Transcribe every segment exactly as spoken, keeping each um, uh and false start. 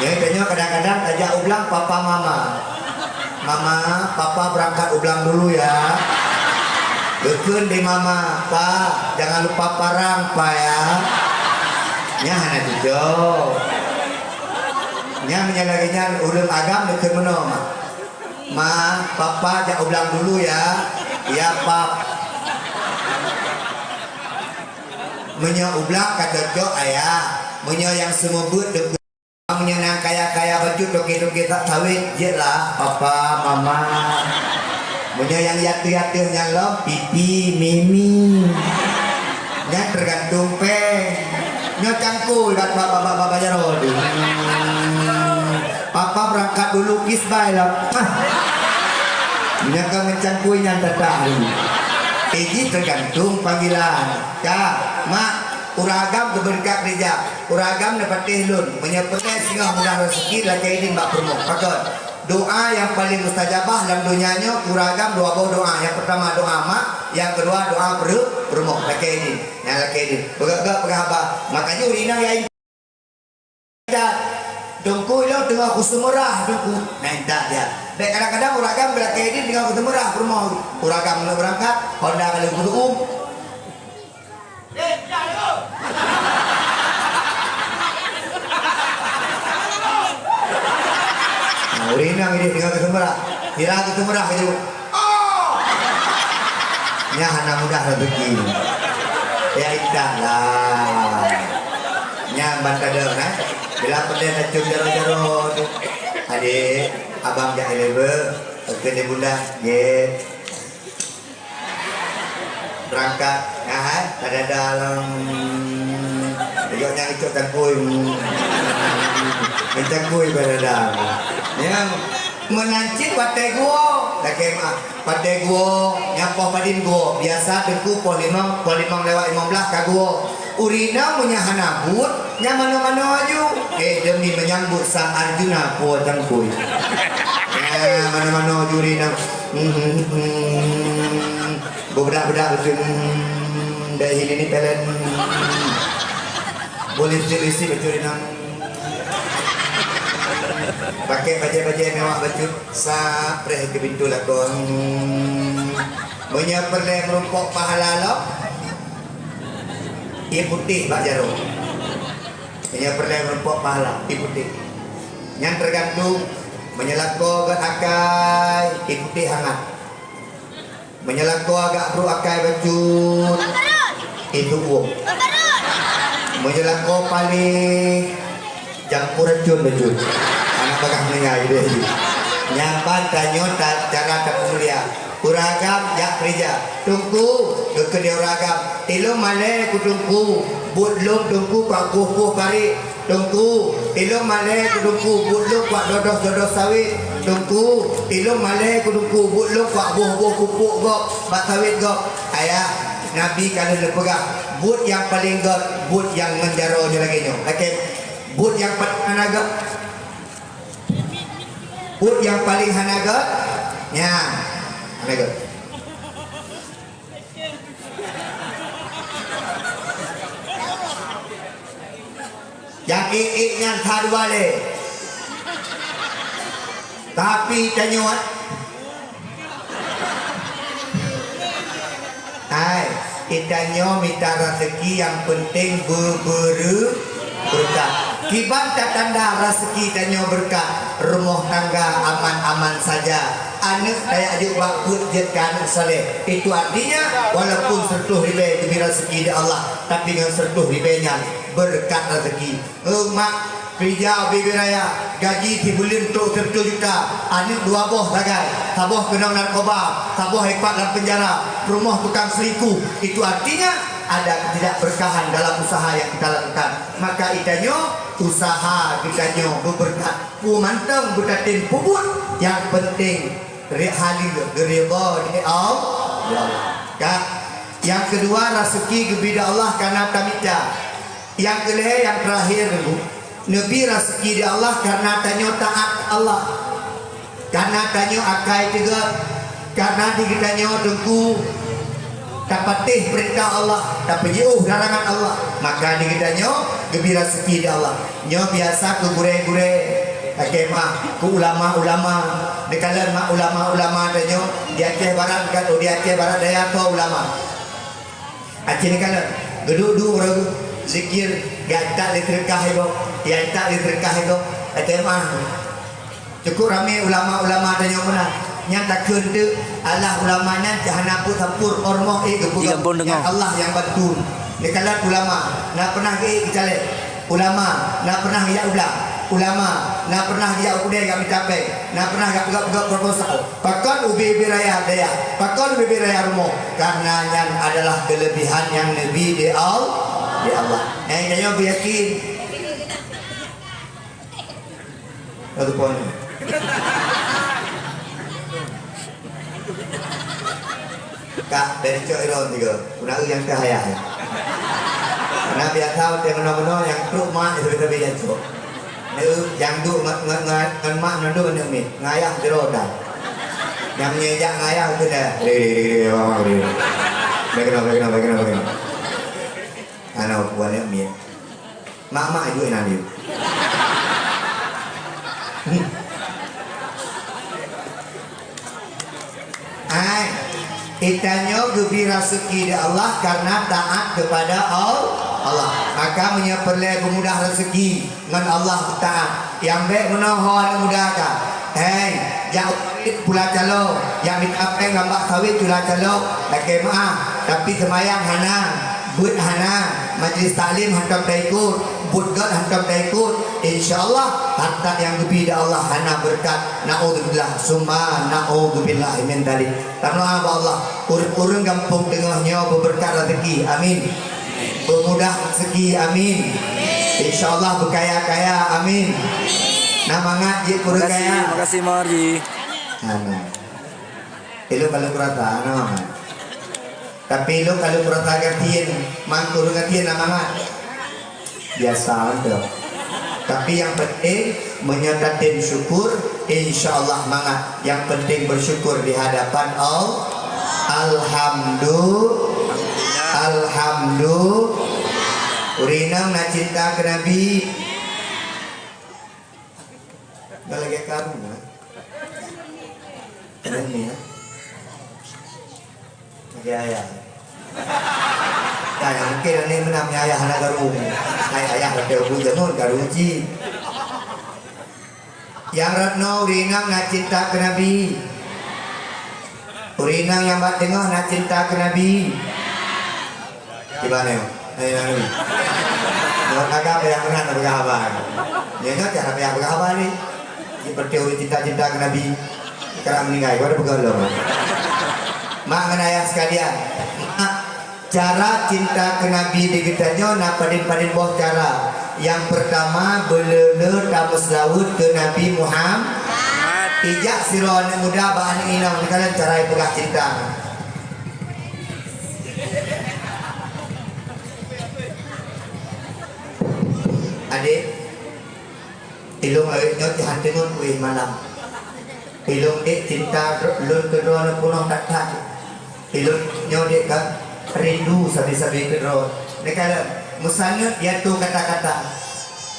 Ya, tanyoe kadang-kadang tajak u blang papa mama. "Mama, papa berangkat u blang dulu ya." Geukheun di mama, "Pa, jangan lupa parang, Pa, ya." Nyan hana cocok. Nyan meunyoe lagèe nyan ureueng agam geukheun meunoe, Ma. "Ma, papa jak u blang dulu ya." "Ya, Pap." Meunyoe u blang ka cocok, ayah. Meunyoe nyang seumeubeuet, meunyoe nyang kaya-kaya bacut, toke-toke sa-, sawét, jeuet lah, papa, mama. Meunyoe nyang ateueh-ateueh nyan lom, pipi, mimi. Nyan teugantung péng. Nyoe cangkôi bak, bak, bak, bak, bak jaroe tu. Hmm. Papa berangkat dulu, kiss bye lah. Nyoe ka meucangkôi nyan tatah dulu. Eh, jih teugantung panggilan. Ka, mak, ureueng agam geubeureukat keureuja. Ureueng agam neupatéh lôn, meunyoe peureulèe singoh mudah raseuki, lakèe idin bak peurumoh. Pakon? Doa nyang paleng mustajabah lam donya nyoe, ureueng agam dua boh doa. Nyang peurtama doa mak, nyang keudua doa peureu-, peurumoh. Lakèe idin. Nyang lakèe idin. Peugah-peugah haba. Makajih ureueng inong ya intat. Teungku, ilôn teungoh kuseumeurah, Teungku. Nah, intat ya. Bèk kadang-kadang ureueng agam lakèe idin teungoh kuseumeurah peurumoh. Ureueng agam lôn beurangkat, honda ka lheueh kuseu'uem. Nah, ureueng inong idéh deungon geuseumeurah. Sira geuseumeurah laju. Oh! Nyan hana mudah raseuki. Ya, intat lah. Nyan ban tadong, eh. Bila peudeh tacok jaroe-jaroe tu. Adék, abang jak ilèe beuh. Oke deh, Bunda. Nggih. Beurangkat, nah, hai, kadada lam, yôh nyang icok cangkôi, hmm, mencangkôi kadada. Nyang meunan cit watèe geuwoe, lakèe meu'ah, watèe geuwoe, nyan poh padum geuwoe, biasa Teungku poh limong, poh limong lewat lima belas ka geuwoe. Ureueng inong meunyoe hana buet, nyan manoe-manoe aju. Eh, demi menyambut sang Arjuna puwoe cangkôi. Nyan manoe-manoe aju ureueng inong. Hmm, hmm, hmm. Beubedak-bedak bacut, hmm, dai hili ni pelen. Boleh lipstik-lipstik bacut ureueng inong. Pakai bajèe-bajèe mewah bacut, sa preh keu pintoe lakoe. Hmm. Meunyoe peureulèe meurumpok pahala lom, ié putéh bak jaroe. Meunyoe peureulèe meurumpok pahala, ié putéh. Nyan teugantung, meunyoe lakoe gèt akai, ié putéh hangat. Meunyoe lakoe agak brôk akai bacut, ié tuwoe. Meunyoe lakoe paléh, Jampu racun bacut. Aneuk bagah meuninggai deh. Nyan ban tanyoe ta-, cara tapeumulia. Ureueng agam jak keureuja. Teungku, geukheun lé ureueng agam, "Ilôn malèe keu Teungku, buet lôn Teungku ka boh-boh karét. Teungku, ilôn malèe keu Teungku, buet lôn ka dodoh-dodoh sawét. Teungku, ilôn malèe keu Teungku, buet lôn ka boh-boh pupuk gob bak sawét gob." Ayah, Nabi ka lheueh neupeugah, buet nyang paleng gèt, buet nyang ngon jaroe nyoe lagèe nyoe. Lakèe Buet nyang paleng hana gèt. Buet nyang paleng hana gèt. Nyan. Hana gèt. Nyang ék-ék nyan sa dua lé. Tapi tanyoe, hai, geutanyoe mita raseuki nyang peunteng beu-, beureu-, beureukat. Kiban tatanda raseuki tanyoe beureukat, rumoh tangga aman-aman saja. Aneuk tajak jok bak peuet jeuet keu aneuk saleh. Itu artinya, walaupun seratus ribèe geubri raseuki di Allah, tapi ngon seratus ribèe nyan beureukat raseuki. Eh, mak, keureuja ubé-bé raya, gaji sibuleuen trôk sireutoh juta, aneuk dua boh sagai, saboh keunong narkoba, saboh ipat lam penjara, peurumoh tukang selingkuh. Itu artinya ada ketidakberkahan dalam usaha yang kita lakukan. Maka geutanyoe, usaha geutanyoe beubeureukat. Peue mantong beutatem peubuet, nyang peunteng ri-, haleue geuridha lé Allah. Ka. Nyang keudua, raseuki geubri lé Allah ka na tamita. Nyang keulhèe, nyang teurakhir, Teungku, neubri raseuki lé Allah kareuna tanyoe taat keu Allah. Kareuna tanyoe akai teuh gèt, kareuna di geutanyoe Teungku tapatéh peurintah Allah, tapeujiôh larangan Allah, maka di geutanyoe Geubri raseuki di Allah. Nyoe biasa keu gurée-gurée, lakée meu'ah, keu ulama-ulama. Neukalon mak ulama-ulama tanyoe di Aceh Barat, kan, oh, di Aceh Barat Daya ko ulama. Aceh neukalon, geuduek-duek ureuëng zikir, geujak lé seudeukah igoe, geujak lé seudeukah igoe, lakée meu'ah. Cukup ramé ulama-ulama tanyoe meunan. Nyan takheun teuk, alah ulama nyan cit hana peusampur, ormoh ék geupeugah. Di gampông teungoh. Nyan Allah nyang bantu. Neukalon ulama, na peunah geuék geucalek. Ulama, na peunah geujak u blang. Ulama, na peunah geujak u keudè gak mita péng. Na peunah gak peugah-peugah proposal. Pakon ubé-ubé raya dayah. Pakon ubé-ubé raya rumoh. Karena nyan adalah keulebihan nyang neubi di Al-, di Allah. Nyang tanyoe beuyakin. Satu poin. Kak, dari cok iron tiga. Kuna eu nyang teuh ayah. Karena biasa watèe meunoe-meunoe nyang trok mak sabe-sabe nyang cok. Neu nyang duek ngon, ngon, ngon, ngon mak ngon duek ngon mit. Ngon ayah sidroe dah. Nyang meunyoe jak ngon ayah tu dah. Deh, deh, deh, deh, mama, deh. Baik kenal, baik kenal, baik kenal, baik kenal. Ana bukan nyang mit. Mak-mak ibu inan yuk. Hai, geutanyoe geubri raseuki di Allah karena taat kepada Al-, Allah. Maka meunyoe peureulèe beumudah raseuki ngon Allah taat, nyang bèk meunoe ho aneuk muda ka. Hai, jak pula calo, jak mita péng ngon bak sawét cula calo, lakèe meu'ah, tapi seumayang hana. Buet hana, majlis taklim hantom taikot, buet göt hantom taikot, insya Allah harta nyang geubri di Allah hana beureukat. Naudzubillah, summa naudzubillah min dzalik. Tameudoa bak Allah, ureueng-ureueng gampông teungoh nyoe beubeureukat raseuki, amin. Beumudah raseuki, amin. Insya Allah beukaya-kaya, amin. Na mangat jeuet ureueng kaya. Makasih, makasih, Marji. Amin. Ilok kalau kurasa, na mangat. Tapi lôn ka lôn peurasa gasien, mangkuri gasien na mangat. Biasa mantong. Tapi nyang penting, meunyoe tatem syukur, insya Allah mangat. Nyang penting bersyukur di hadapan Allah. Alhamdu-, alhamdu-, ureueng inong na cinta keu Nabi. Ka lagèe karu, ha? Keren ni, ha? Lagèe ayah. Nah, nyang mungkin ni meunan, ayah hana karu. Hai ayah, lagèe bu jameun karu cit. Nyang rot nyoe ureueng inong na cinta keu Nabi. Ureueng inong nyang bak teungoh na cinta keu Nabi. Di mana? Hai, hai. Nyoe kagak payah meunan peugah haba. Nyoe, nyoe cara payah peugah haba ni. Seperti ureueng cinta-cinta keu Nabi. Sekarang meninggal, kau ada peugah lom. Mak ngon ayah sekalian. Mak, cara cinta keu Nabi di geutanyoe na padum-padum boh cara. Nyang peurtama, beuleu-leu tameuseulaweuet keu Nabi Muhammad. Ijak sidroe aneuk muda bak aneuk inong, neukalon cara jipeugah cinta. Adek, ilôn awét nyoe jihan teungeut ueh malam. Ilôn dek cinta lôn keu droeneuh peunoh that-that. Ilôn nyoe dek ka rindu sabe-sabe keu droe. Neukalon, meusaneut jiatô kata-kata.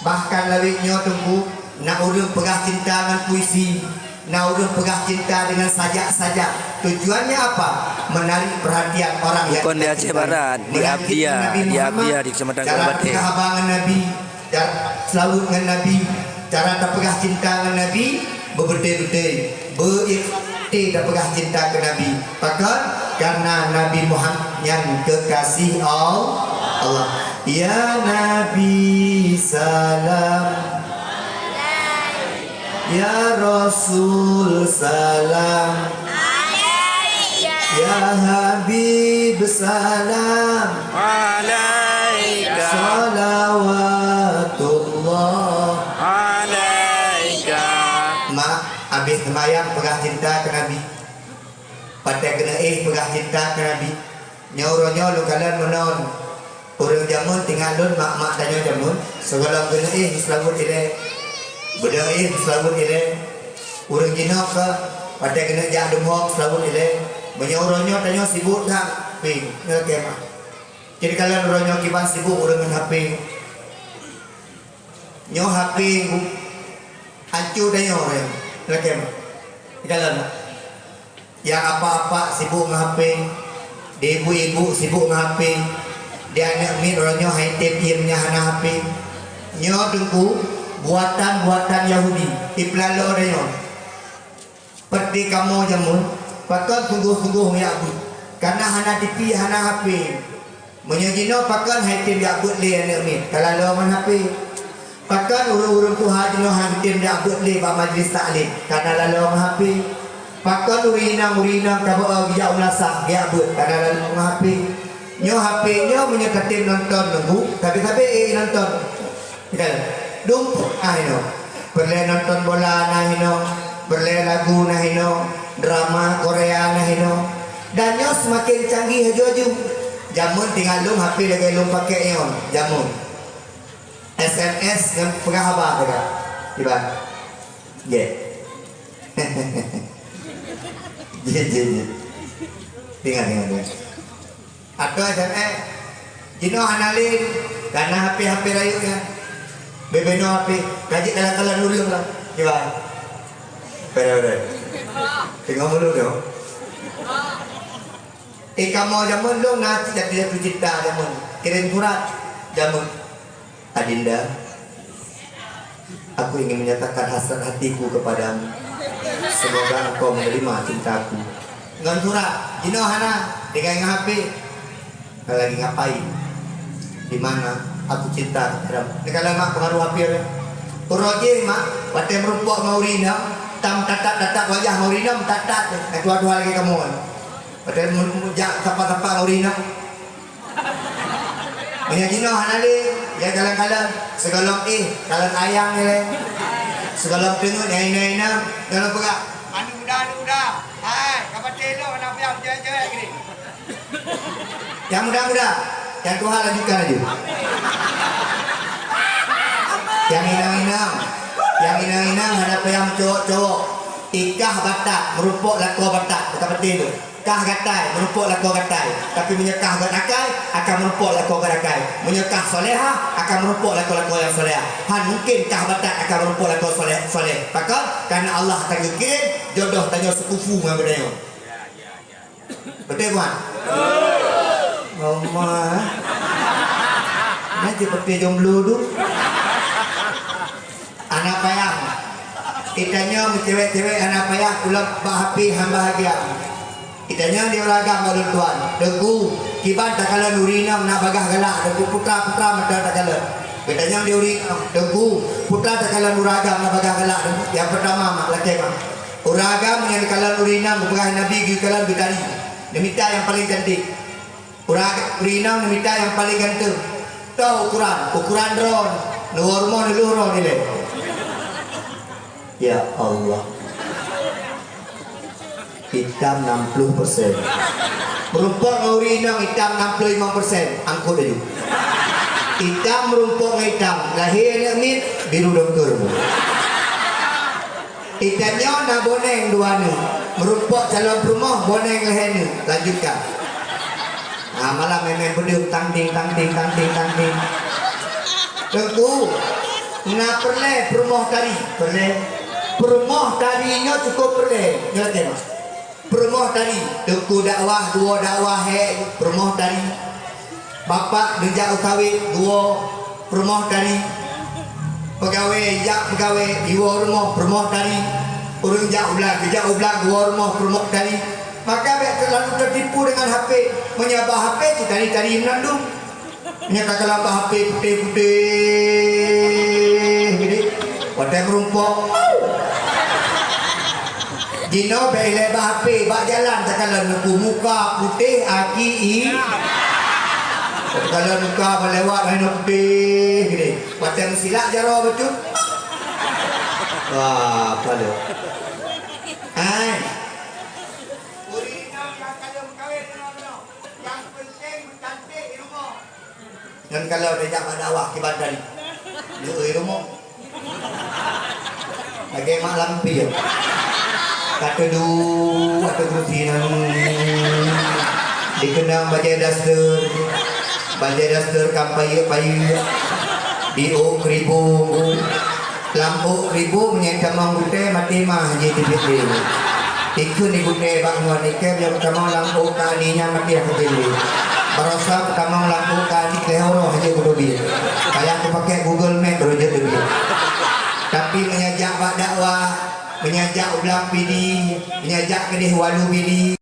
Bahkan lawét nyoe teungku, na ureueng peugah cinta ngon puisi, na ureueng peugah cinta dengan sajak-sajak. Tujuannya apa? Menarik perhatian orang yang... Kon di Aceh Barat, di Abdia, di Abdia, di Kecamatan Kabupaten. Cara peugah haba ngon Nabi, cara seulaweuet ngon Nabi, cara tapeugah cinta ngon Nabi, beubeutôi-beutôi, beuikhlas tapeugah cinta keu Nabi. Pakon? Karena Nabi Muhammad nyan kekasih Al-, Allah. Ya Nabi salam. Ya Rasul salam. Ya Habib salam. Salawatullah. Mak, abéh seumayang peugah cinta keu Nabi. Watèe keuneuk éh peugah cinta keu Nabi. Nyoe uroe nyoe lôn kalon meunan. Ureueng jameun, ingat lôn, mak-mak tanyoe jameun, sigohlom keuneuk éh meuseulaweuet ilèe. Beudôh éh meuseulaweuet ilèe. Ureueng jinoe ka, watèe keuneuk jak dum ho meuseulaweuet ilèe. Meunyoe uroe nyoe tanyoe sibuk that, pih, nyoe keuh mah. Jadi kalon uroe nyoe kiban sibuk ureueng ngon H P. Nyoe H P bu-, ancô tanyoe nyoe. Lakèe meuh. Di dalam. Nyang apak-apak sibuk ngon H P, di ibu-ibu sibuk ngon H P, di aneuk miet uroe nyoe han item iem nyang hana H P. Nyoe Teungku, buatan-buatan Yahudi, ipeulalo tanyoe. Seperti kamoe jameun, pakon sunggoh-sunggoh jak beuet, kana hana T V, hana H P. Meunyoe jinoe pakon han item jak beuet lé aneuk miet, ka lalo ngon H P. Pakon ureueng-ureueng tuha jinoe han item jak beuet lé bak majlis taklim, kana lalo ngon H P. Pakon ureueng inong-ureueng inong ka beu-o geujak u meulasah geujak beuet, kana lalo ngon H P. Nyoe H P nyoe meunyoe tatem nonton lagu, sabe-sabe ék nonton. Kan? Dumpok na hinoe. Peureulèe nonton bola na hinoe, peureulèe lagu na hinoe, drama Korea na hinoe. Dan nyoe seumaken canggih aju-aju. Jameun tinggai lôn H P lagèe lôn pakèk nyoe, jameun. S M S ngon peugah haba teuka. Kiban. Jeuet. Jeuet, jeuet, jeuet. Tinggai, tinggai, tinggai. Atau S M S. Jinoe hana lé, kana H P-H P rayeuk nyan. Bèk-bèk noe H P, ka jeuet kalon-kalon ureueng lah. Kiban. Beutôi, beutôi. Teungoh meulôn nyoe. Eh, kamoe jameun lôn na cit jatuh-jatuh cinta jameun. Kirém surat jameun. Adinda, aku ingin menyatakan hasrat hatiku kepadamu. Semoga engkau menerima cintaku. Ngon surat, jinoe hana, tinggai ngon H P. Ka lagi ngapain? Di mana aku cinta kepadamu? Neukalon mak pengaruh H P nyoe. Uroe jéh mak, watèe meurumpok ngon ureueng inong, tam tatap-tatap wajah ngon ureueng inong, tatap, eh, tuha-tuha lagèe kamoe. Watèe mu-, mu-, jak sapa-sapa ngon ureueng inong. Meunyoe jinoe hana lé, ya kalon-kalon, sigohlom éh, kalon ayang ilèe. Sigohlom teungeut, ya ina-ina, sigohlom peugah, "Aneuk muda, aneuk muda, hai, ka patéh lôn hana payah meucewek-cewek gini." Nyang muda-muda, nyang tuha lanjutkan laju. Nyang inong-inong, nyang inong-inong hana payah meucowok-cowok. Ikah batat, meurumpok lakoe batat, ka patéh lôn. Kah gatai, meurumpok lakoe gatai. Tapi meunyoe kah gét akai, akan meurumpok lakoe gét akai. Meunyoe kah solehah, akan meurumpok lakoe-lakoe nyang solehah. Han mungken kah batat akan meurumpok lakoe soleh, soleh. Pakon? Karena Allah akan geukirém jodoh tanyoe seukufu ngon geutanyoe. Beutôi, Wan? Oma. Nah, seperti jomblo tu. Hana payah. Geutanyoe meucewek-cewek hana payah kulot bak H P han bahagia. Geutanyoe di ureueng agam bak lôn tuan. Teungku, kiban takalon ureueng inong na bagah galak, Teungku, putra-putra mata takalon. Geutanyoe di ureueng inong, Teungku, putra takalon ureueng agam na bagah galak, Teungku. Nyang peutama mak, lakèe mak. Ureueng agam nyang takalon ureueng inong, geupeugah Nabi geukalon geutari. Neumita nyang paleng cantik. Ureueng, ureueng inong neumita nyang paleng ganteng. Toh ukuran, ukuran droe, neuwoe rumoh neulheueh droe ilèe. Ya Allah. Itam enam puluh persen. Meurumpok ngon ureueng inong itam enam puluh lima persen, angkut laju. Itam meurumpok ngon itam, lahé aneuk miet, biru dongker. Geutanyoe na boneng dua neuk, meurumpok calon peurumoh boneng lhèe neuk. Lanjutkan. Ha, malam mè-mè peudeueng tang ding, tang ding, tang ding, tang ding. Teungku, na peureulèe peurumoh tari, peureulèe. Peurumoh tari nyoe cukup peureulèe. Nyoe lakèe. Peurumoh tari, teungku dakwah, duo dakwah, hèk, peurumoh tari. Bapak geujak u sawét, duo peurumoh tari. Peugawée jak peugawée, jiwoe rumoh peurumoh tari. Ureueng jak u blang, geujak u blang, duo rumoh peurumoh tari. Maka bèk teulalu teutipu deungon H P. Meunyoe bak H P cit tari-tari meurandum. Nyoe ka kalon bak H P putéh-putéh gini. Watèe meurumpok. Jinoe bèk ilèe bak H P, bak jalan takalon Teungku, muka putéh, aki i-, takalon muka meulewat hai nyoe putéh gini. Watèe meusilak jaroe bacut. Wah, apa tu? Hai. Ureueng inong nyang ka lheueh meukawen, nyang penting meucantik di rumoh. Ngon kalon tajak bak dakwah kiban tadi. Lheueh rumoh. Lagèe mak lampie. Ka teuduek ateueh keurusi nyan. Dikeunong bajèe daster. Bajèe daster ka payeuek-payeuek. Di ôk kribo, lam ôk kribo meunyoe tamong gutèe maté mah jih teubiet lé. Ikheun di gutèe bak ngon ikèe meunyoe tamong lam ôk kani nyan maté teubiet lé. Barosa tamong lam ôk kani lhèe uroe jeuet teubiet. Payah kupaké Google Map baru jeuet teubiet. Tapi meunyoe jak bak dakwah, meunyoe jak u Blang Pidie, meunyoe jak keudeh Walu Pidie,